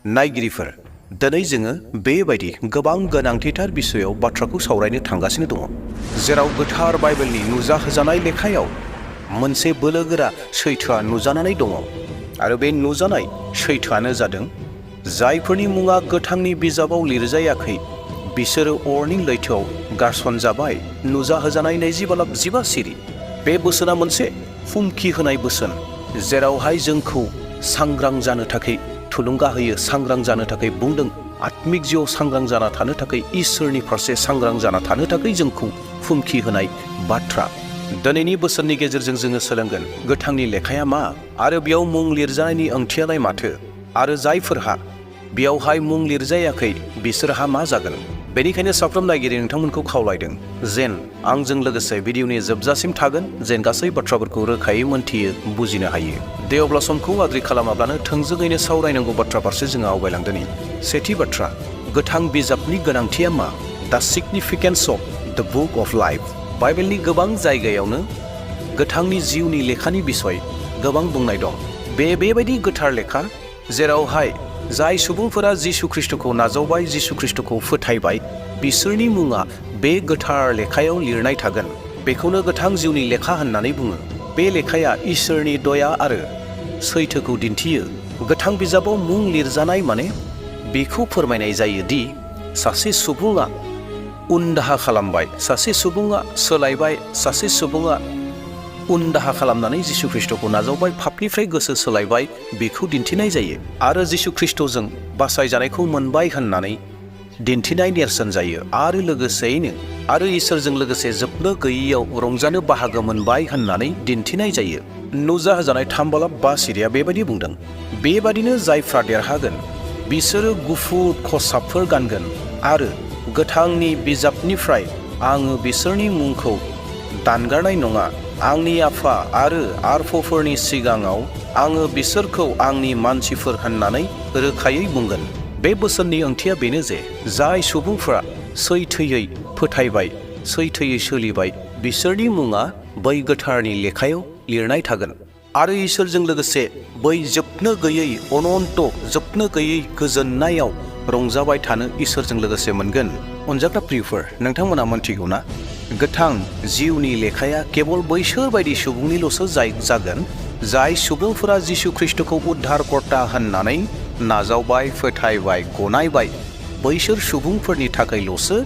नायगिरिफोर दिनै जोङो बेबायदि गोबां गोनांथिथार बिसयाव बाथ्राखौ सावरायनो थांगासिनो दङ, जेराव गोथार बाइबेलनि नुजाहोजानाय लेखायाव मोनसे बोलोगोरा सैथोआ नुजानानै दङ आरो बे नुजानाय सैथोआनो जादों जायफोरनि मुङा गोथांनि बिजाबाव लिरजायाखै बिसोरो अरनि लैथोआव गारसनजाबाय। नुजाहोजानाय 20:15 सिरि। बे बोसोना मोनसे फुमखि होनाय बोसोन, जेरावहाय जोंखौ सांग्रां जानो थाखाय थुलुंगा होयो, सांग्रां जानो थाखाय बुंदों, आत्मिक जिउआव सांग्रां जाना थानो थाखाय, इसोरनि फारसे सांग्रां जाना थानो थाखाय जोंखौ फुमखि होनाय बाथ्रा। दिनैनि बोसोननि गेजेरजों जोङो सोलोंगोन गोथांनि लेखाया मा आरो बेयाव मुं लिरजानायनि ओंथियालाय माथो, आरो जायफोरहा बेयावहाय मुं लिरजायाखै बिसोरहा मा जागोन। बेनिखायनो साफ्रोम नायगिरि नोंथांमोनखौ खावलायदों जेन आंजों लोगोसे भिडिअनि जोबजासिम थागोन, जेन गासै बाथ्राफोरखौ रोखायै मोनथियो, बुजिनो हायो। दे अब्ला समखौ आद्रि खालामाब्लानो थोंजोङैनो सावरायनांगौ बाथ्रा फारसे जोङो आवगायलांदोनि। सेथि बाथ्रा, गोथां बिजाबनि गोनांथिया मा? दा सिगनिफिकेन्स अफ द बुक अफ लाइफ। बाइबेलनि गोबां जायगायावनो गोथांनि जिउनि लेखानि बिसय गोबां बुंनाय दं। बेबायदि गोथार लेखा जेरावहाय जाय सुबुंफोरा जिसु ख्रिस्टखौ नाजावबाय, जिसु ख्रिस्टखौ फोथायबाय, बिसोरनि मुङा बे गोथार लेखायाव लिरनाय थागोन। बेखौनो गोथां जिउनि लेखा होननानै बुङो। बे लेखाया इसोरनि दया आरो सैथोखौ दिन्थियो। गोथां बिजाबाव मुं लिरजानाय माने बेखौ फोरमायनाय जायो दि सासे सुबुङा उनदाहा खालामबाय, सासे सुबुङा सोलायबाय, सासे सुबुङा उनदाहा खालामनानै जिसु ख्रिस्टखौ नाजावबाय, पापनिफ्राय गोसो सोलायबाय, बेखौ दिन्थिनाय जायो। आरो जिसु ख्रिस्टजों बासायजानायखौ मोनबाय होननानै दिन्थिनाय नेरसोन जायो। आरो लोगोसेयैनो आरो इसोरजों लोगोसे जोबनो गैयैयाव रंजानो बाहागो मोनबाय होननानै दिन्थिनाय जायो। नुजाहोजानाय 3:5 सिरिया बेबायदि बुंदों, बेबादिनो जायफ्रा देरहागोन बिसोरो गुफुर खसाबफोर गानगोन आरो गोथांनि बिजाबनिफ्राय आङो बिसोरनि मुंखौ दानगारनाय नङा। आंनि आफा आरो आरफफोरनि सिगाङाव आङो बिसोरखौ आंनि मानसिफोर होननानै रोखायै बुंगोन। बे बोसोननि ओंथिया बेनो जे जाय सुबुंफोरा सैथोयै फोथायबाय, सैथोयै सोलिबाय, बिसोरनि मुङा बै गोथारनि लेखायाव लिरनाय थागोन आरो इसोरजों लोगोसे बै जोबनो गैयै अनन्त, जोबनो गैयै गोजोननायाव रंजाबाय थानो इसोरजों लोगोसे मोनगोन। अनजाग्रा प्रियफोर, नोंथांमोना मोनथिगौना गोथां जिउनि लेखाया केवल बैसोर बायदि सुबुंनिल'सो जागोन जाय सुबुंफोरा जिसु ख्रिस्टखौ उद्धारकर्ता होननानै नाजावबाय, फोथायबाय, गनायबाय। बैसोर सुबुंफोरनि थाखायल'सो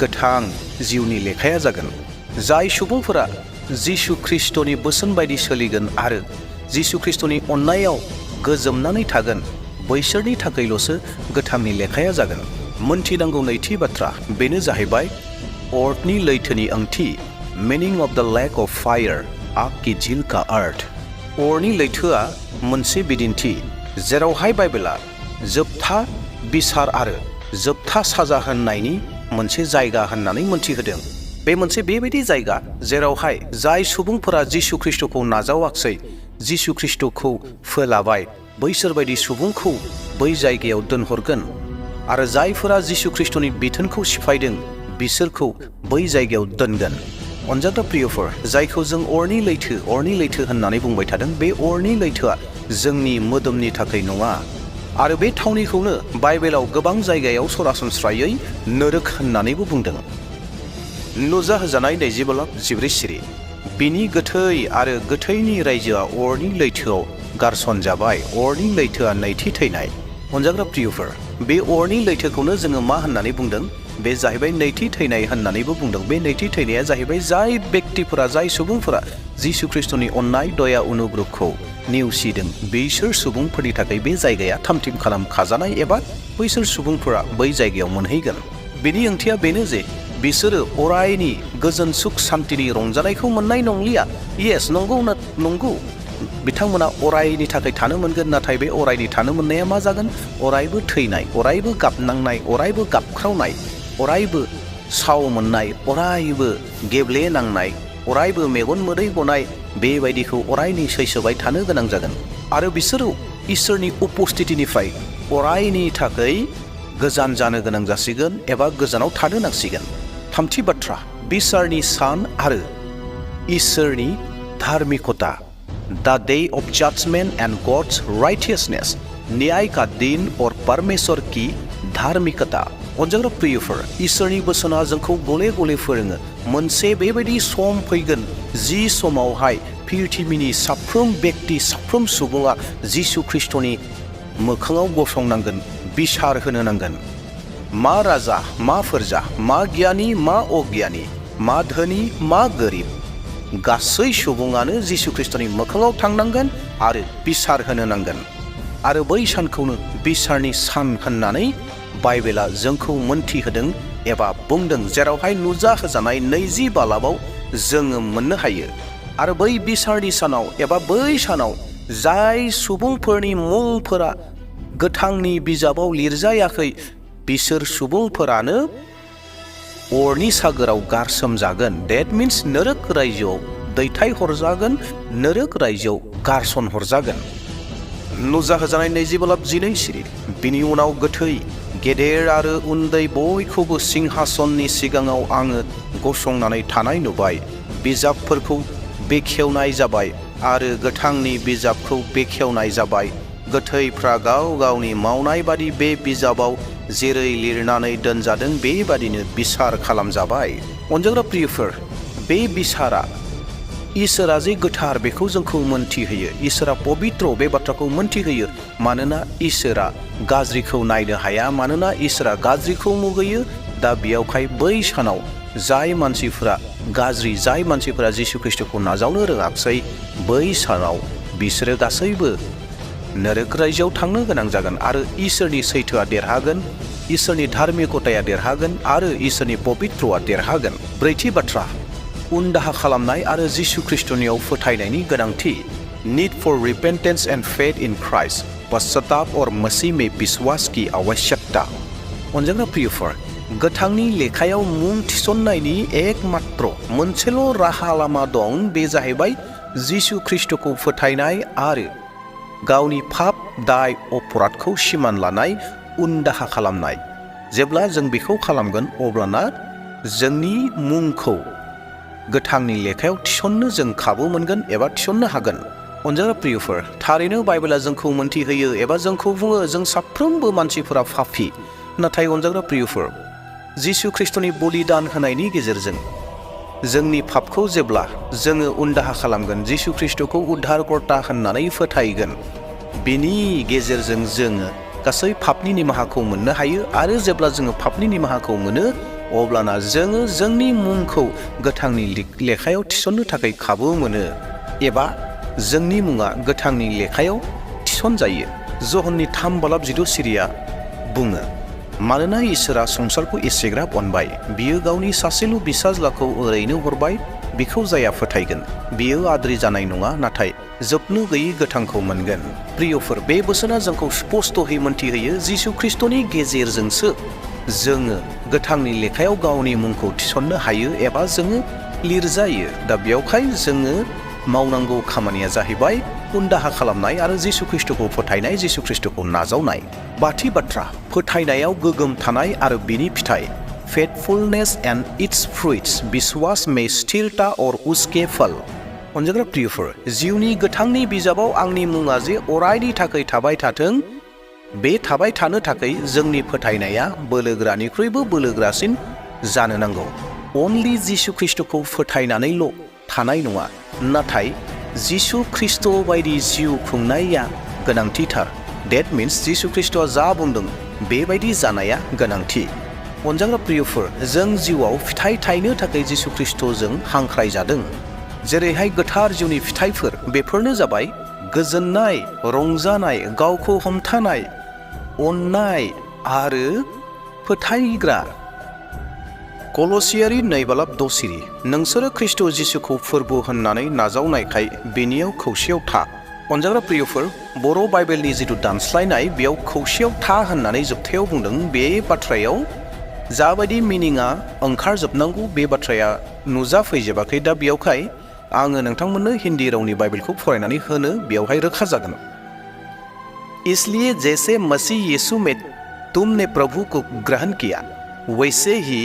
गोथां जिउनि लेखाया जागोन। जाय सुबुंफोरा जिसु ख्रिस्टनि बोसोन बायदि सोलिगोन आरो जिसु ख्रिस्टनि अननायाव गोजोमनानै थागोन, बैसोरनि थाखायल'सो गोथांनि लेखाया जागोन। मोनथिनांगौ नैथि बाथ्रा बेनो जाहैबाय अरनि लैथोनि ओंथि। मिनिं अफ द लेक अफ फायार, आग की झील का अर्थ। अरनि लैथोआ मोनसे बिदिन्थि जेरावहाय बाइबेला जोबथा बिसार आरो जोबथा साजा होननायनि मोनसे जायगा होननानै मोनथिहोदों। बे मोनसे बेबायदि जायगा जेरावहाय जाय सुबुंफोरा जिसु ख्रिस्टखौ नाजावाखसै, जिसु ख्रिस्टखौ फोलाबाय, बैसोर बायदि सुबुंखौ बै जायगायाव दोनहरगोन आरो जायफोरा जिसु ख्रिस्टनि बिथोनखौ सिफायदों बिसोरखौ बै जायगायाव दोनगोन। अनजाग्रा प्रियफोर, जायखौ जों अरनि लैथो होननानै बुंबाय थादों, बे अरनि लैथोआ जोंनि मोदोमनि थाखाय नङा आरो बे थावनिखौनो बाइबेलाव गोबां जायगायाव सरासनस्रायै नोरोख होननानैबो बुंदों। नुजाहोजानाय 20:14 सिरि। बिनि गोथै आरो गोथैनि रायजोआ अरनि लैथोआव गारसनजाबाय। अरनि लैथोआ नैथि थैनाय। अनजाग्रा प्रियफोर, बे अरनि लैथोखौनो जोङो मा होननानै बुंदों? बे जाहैबाय नैथि थैनाय होननानैबो बुंदों। बे नैथि थैनाया जाहैबाय जाय बेक्तिफोरा, जाय सुबुंफोरा जिसु ख्रिस्टनि अननाय, दया, अनुग्रहखौ नेवसिदों, बैसोर सुबुंफोरनि थाखाय बे जायगाया थामथिम खालामखाजानाय एबा बैसोर सुबुंफोरा बै जायगायाव मोनहैगोन। बेनि ओंथिया बेनो जे बिसोरो अरायनि गोजोन सुख सान्तिनि रंजानायखौ मोननाय नंलिया। येस, नंगौ बिथांमोना अरायनि थाखाय थानो मोनगोन, नाथाय बे अरायनि थानो मोननाया मा जागोन? अरायबो थैनाय, अरायबो गाबनांनाय, अरायबो गाबख्रावनाय, अरायबो साव मोननाय, अरायबो गेब्लेनांनाय, अरायबो मेगन मोदै गनाय, बेबायदिखौ अरायनि सैसोबाय थानो गोनां जागोन। आरो बिसोरो इसोरनि उपस्थितिनिफ्राय अरायनि थाखाय गोजान जानो गोनां जासिगोन एबा गोजानाव थानो नांसिगोन। थामथि बाथ्रा, बिसारनि सान आरो इसोरनि धार्मिकता। The day of judgment and God's righteousness। न्याय का दिन और परमेश्वर की धार्मिकता। अनजाग्रा प्रियफोर, इसोरनि बोसोना जोंखौ गले गले फोरोङो मोनसे बेबायदि सम फैगोन जि समावहाय पृथिबिनि साफ्रोम बेक्ति साफ्रोम सुबुङा जिसु ख्रिस्टनि मोखाङाव गसंनांगोन, बिसार होनो नांगोन। मा राजा, मा फोरजा, मा गियानि, मा अगियानि, मा धोनि, मा गोरिब, गासै सुबुङानो जिसु ख्रिस्टनि मोखाङाव थांनांगोन आरो बिसार होनो नांगोन। आरो बै सानखौनो बिसारनि सान होननानै बाइबेला जोंखौ मोन्थिहोदों एबा बुंदों, जेरावहाय नुजाहोजानाय 20 बालाबाव जोङो मोननो हायो। आरो बै बिसारनि सानाव एबा बै सानाव जाय सुबुंफोरनि मुंफोरा गोथांनि बिजाबाव लिरजायाखै बिसोर सुबुंफोरानो अरनि सागोराव गारसोमजागोन। डेट मिन्स नोरक रायजोआव दैथायहरजागोन, नोरक रायजोआव गारसन हरजागोन। नुजाहोजानाय 20 बालाब 12 सिरि। बिनि उनाव गोथै गेदेर आरो उन्दै बयखौबो सिंहासननि सिगाङाव आङो गसंनानै थानाय नुबाय। बिजाबफोरखौ बेखेवनाय जाबाय आरो गोथांनि बिजाबखौ बेखेवनाय जाबाय। गोथैफ्रा गाव गावनि मावनाय बादि बे बिजाबाव जेरै लिरनानै दोनजादों बेबादिनो बिसार खालामजाबाय। अनजाग्रा प्रियफोर, बे बिसारा इसोरा जे गोथार बेखौ जोंखौ मोन्थिहोयो। इसोरा पबित्र बे बाथ्राखौ मोन्थिहोयो। मानोना इसोरा गाज्रिखौ नायनो हाया, मानोना इसोरा गाज्रिखौ मुगैयो। दा बेयावहाय बै सानाव जाय मानसिफोरा गाज्रि, जाय मानसिफोरा जिसु ख्रिस्टखौ नाजावनो रोङाखसै, बै सानाव बिसोरो गासैबो नोरक रायजोआव थांनो गोनां जागोन आरो इसोरनि सैथोआ देरहागोन, इसोरनि धार्मिकताया देरहागोन आरो इसोरनि पबित्रआ देरहागोन। ब्रैथि बाथ्रा, उनदाहा खालामनाय आरो जिसु ख्रिस्टनियाव फोथायनायनि गोनांथि। Need for repentance and faith in Christ, पश्चाताप और मसीह में विश्वास की आवश्यकता। अनजाग्रा प्रियफोर, गोथांनि लेखायाव मुं थिसननायनि एकमात्र मोनसेल' राहा लामा दं, बे जाहैबाय जिसु ख्रिस्टखौ फोथायनाय आरो गावनि पाप दाय अपराधखौ सिमान लानाय, उनदाहा खालामनाय। जेब्ला जों बेखौ खालामगोन अब्लाना जोंनि मुंखौ गोथांनि लेखायाव थिसननो जों खाबु मोनगोन एबा थिसननो हागोन। अनजाग्रा प्रियफोर, थारैनो बाइबेला जोंखौ मोन्थिहोयो एबा जोंखौ बुङो जों साफ्रोमबो मानसिफोरा पापी। नाथाय अनजाग्रा प्रियफोर, जिसु ख्रिस्टनि बलिदान होनायनि गेजेरजों जोंनि पापखौ जेब्ला जोङो उनदाहा खालामगोन, जिसु ख्रिस्टखौ उद्धारकर्ता होननानै फोथायगोन, बेनि गेजेरजों जोङो गासै पापनि निमाहाखौ मोननो हायो। आरो जेब्ला जोङो पापनि निमाहाखौ मोनो अब्लाना जोङो जोंनि मुंखौ गोथांनि लेखायाव थिसननो थाखाय खाबु मोनो एबा जोंनि मुङा गोथांनि लेखायाव थिसनजायो। जहननि 3:12 सिरिया बुङो, मानोना इसोरा संसारखौ एसेग्राब अनबाय, बियो गावनि सासेल' बिसाज्लाखौ ओरैनो हरबाय, बिखौ जाया फोथायगोन बियो आद्रि जानाय नङा, नाथाय जोबनो गैयै गोथांखौ मोनगोन। प्रियफोर, बे बोसोना जोंखौ स्पष्टयै मोन्थिहोयो जिसु ख्रिस्टनि गेजेरजोंसो जोङो गोथांनि लेखायाव गावनि मुंखौ थिसननो हायो एबा जोङो लिरजायो। दा बेयावहाय जोङो मावनांगौ खामानिया जाहैबाय उनदाहा खालामनाय आरो जिसु ख्रिस्टखौ फोथायनाय, जिसु ख्रिस्टखौ नाजावनाय। बाथि बाथ्रा, फोथायनायाव गोगोम थानाय आरो बिनि फिथाइ। फेथफुलनेस एंड इट्स फ्रुइट्स, विश्वास में स्थिरता और उसके फल। अनजाग्रा प्रियफोर, जिउनि गोथांनि बिजाबाव आंनि मुङा जे अरायनि थाखाय थाबाय थाथों, बे थाबाय थानो थाखाय जोंनि फोथायनाया बोलोग्रानिख्रुइबो बोलोग्रासिन जानो नांगौ। अनलि जिसु ख्रिस्टखौ फोथायनानैल' थानाय नङा, नाथाय जिसु ख्रिस्ट बायदि जिउ खुंनाया गोनांथिथार। डेट मिन्स जिसु ख्रिस्टआ जा बुंदों बेबायदि जानाया गोनांथि। अनजाग्रा प्रियफोर, जों जिउआव फिथाइ थायनो थाखाय जिसु ख्रिस्टजों हांख्रायजादों। जेरैहाय गोथार जिउनि फिथाइफोर, बेफोरनो जाबाय गोजोननाय, रंजानाय, गावखौ हमथानाय, अननाय आरो फोथायग्रा। कलसियारि 2:6 सिरि, नोंसोरो ख्रिस्ट जिसुखौ फोरबो होननानै नाजावनायखाय बेनियाव खौसेयाव था। अनजाग्रा प्रियफोर, बर' बाइबेलनि जिथु दानस्लायनाय बेयाव खौसेयाव था होननानै जोबथायाव बुंदों। बे बाथ्रायाव जाबायदि मिनिङा ओंखारजोबनांगौ बे बाथ्राया नुजाफैजोबाखै। दा बेयावहाय आङो नोंथांमोननो हिन्दी रावनि बाइबेलखौ फरायनानै होनो बेयावहाय रोखा जागोन। इसलिए जैसे मसीह यीशु में तुमने प्रभु को ग्रहण किया वैसे ही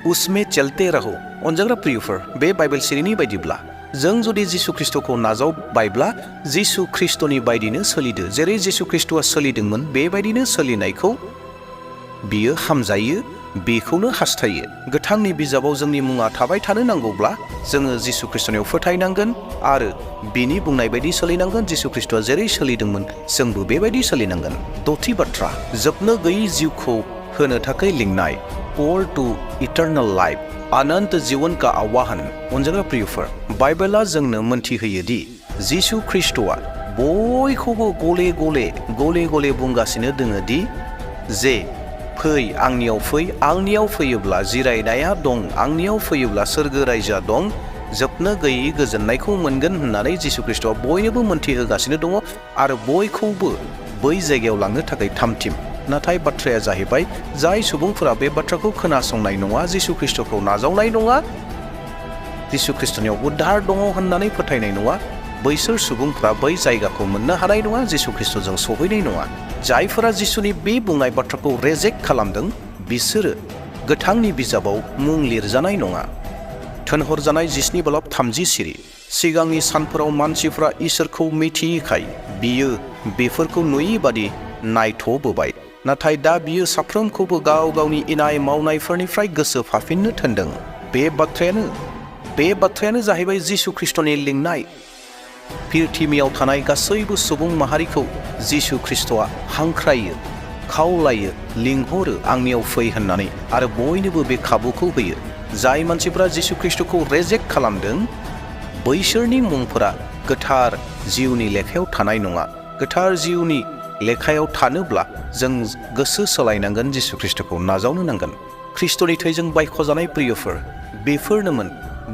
उसमें चलते रहो। अनजाग्रा प्रियफोर, बे बाइबेल सिरिनि बायदिब्ला जों जुदि जिसु ख्रिस्टखौ नाजावबायब्ला जिसु ख्रिस्टनि बायदिनो सोलिदो, जेरै जिसु ख्रिस्टआ सोलिदोंमोन बेबायदिनो सोलिनायखौ बियो हामजायो, बेखौनो हास्थायो। गोथांनि बिजाबाव जोंनि मुङा थाबाय थानो नांगौब्ला जोङो जिसु ख्रिस्टनियाव फोथायनांगोन आरो बिनि बुंनाय बायदि सोलिनांगोन। जिसु ख्रिस्टआ जेरै सोलिदोंमोन जोंबो बेबायदि सोलिनांगोन। दथि बाथ्रा, जोबनो गैयै जिउखौ होनो थाखाय लिंनाय, कल टू इटारनल लाइफ, अनंत जीवन का आह्वान। अनजाग्रा प्रियफोर, बाइबेला जोंनो मोन्थिहोयो दि जिसु ख्रिस्टआ बयखौबो गले गले बुंगासिनो दोङो दि जे फै आंनियाव फैयोब्ला जिरायनाया दं, आंनियाव फैयोब्ला सोरगो रायजोआ दं, जोबनो गैयै गोजोननायखौ मोनगोन होननानै जिसु ख्रिस्टआ बयनोबो मोन्थिहोगासिनो दङ आरो बयखौबो बै जायगायाव लांनो थाखाय थामथिम। नाथाय बाथ्राया जाहैबाय, जाय सुबुंफोरा बे बाथ्राखौ खोनासंनाय नङा, जिसु ख्रिस्टखौ नाजावनाय नङा, जिसु ख्रिस्टनियाव उद्धार दङ होननानै फोथायनाय नङा, बैसोर सुबुंफोरा बै जायगाखौ मोननो हानाय नङा, जिसु ख्रिस्टजों सहैनाय नङा। जायफोरा जिसुनि बे बुंनाय बाथ्राखौ रेजेक्ट खालामदों बिसोरो गोथांनि बिजाबाव मुं लिरजानाय नङा। थोनहरजानाय 10:30 सिरि। सिगांनि सानफोराव मानसिफ्रा इसोरखौ मिथियैखाय बियो बेफोरखौ नुयैबादि नायथ'बोबाय, नाथाय दा बियो साफ्रोमखौबो गाव गावनि इनाय मावनायफोरनिफ्राय गोसो फाफिननो थोनदों। बे बाथ्रायानो जाहैबाय जिसु ख्रिस्टनि लिंनाय। पृथिबियाव थानाय गासैबो सुबुं माहारिखौ जिसु ख्रिस्टआ हांख्रायो, खावलायो, लिंहरो आंनियाव फै होननानै, आरो बयनोबो बे खाबुखौ होयो। जाय मानसिफोरा जिसु ख्रिस्टखौ रेजेक्ट खालामदों बैसोरनि मुंफोरा गोथार जिउनि लेखायाव थानाय नङा। गोथार जिउनि लेखायाव थानोब्ला जों गोसो सोलायनांगोन, जिसु ख्रिस्टखौ नाजावनो नांगोन। ख्रिस्टनि थैजों बायख'जानाय प्रियफोर, बेफोरनोमोन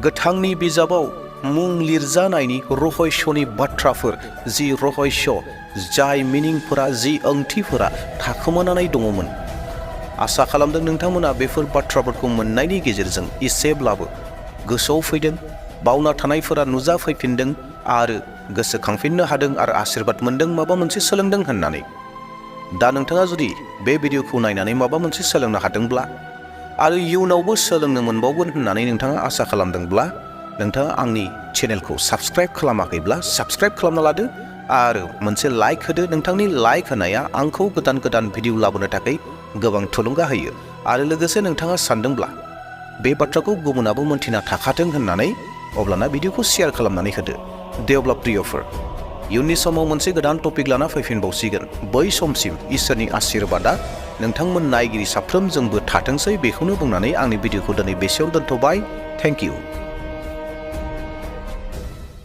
गोथांनि बिजाबाव मुं लिरजानायनि रहस्यनि बाथ्राफोर, जि रहस्य, जाय मिनिंफोरा, जि ओंथिफोरा थाखोमानानै दङमोन। आसा खालामदों नोंथांमोना बेफोर बाथ्राफोरखौ मोननायनि गेजेरजों एसेब्लाबो गोसोआव फैदों, बावना थानायफोरा नुजाफैफिनदों आरो गोसोखांफिननो हादों आरो आशीर्बाद मोनदों, माबा मोनसे सोलोंदों होननानै। दा नोंथाङा जुदि बे भिडिअखौ नायनानै माबा मोनसे सोलोंनो हादोंब्ला आरो इयुनावबो सोलोंनो मोनबावगोन होननानै नोंथाङा आसा खालामदोंब्ला, नोंथाङा आंनि चेनेलखौ साबस्क्राइब खालामाखैब्ला साबस्क्राइब खालामना लादो आरो मोनसे लाइक होदो। नोंथांनि लाइक होनाया आंखौ गोदान भिडिअ लाबोनो थाखाय गोबां थुलुंगा होयो। आरो लोगोसे नोंथाङा सानदोंब्ला बे बाथ्राखौ गुबुनाबो मोन्थिना थाखाथों होननानै, अब्लाना भिडिअखौ शेयार खालामनानै होदो। दे अब्ला प्रियफोर, इयुननि समाव मोनसे गोदान टपिक लाना फैफिनबावसिगोन। बै समसिम इसोरनि आशीर्बादा नोंथांमोन नायगिरि साफ्रोमजोंबो थाथोंसै, बेखौनो बुंनानै आंनि भिडिअखौ दिनै बेसेयाव दोनथ'बाय। Thank you.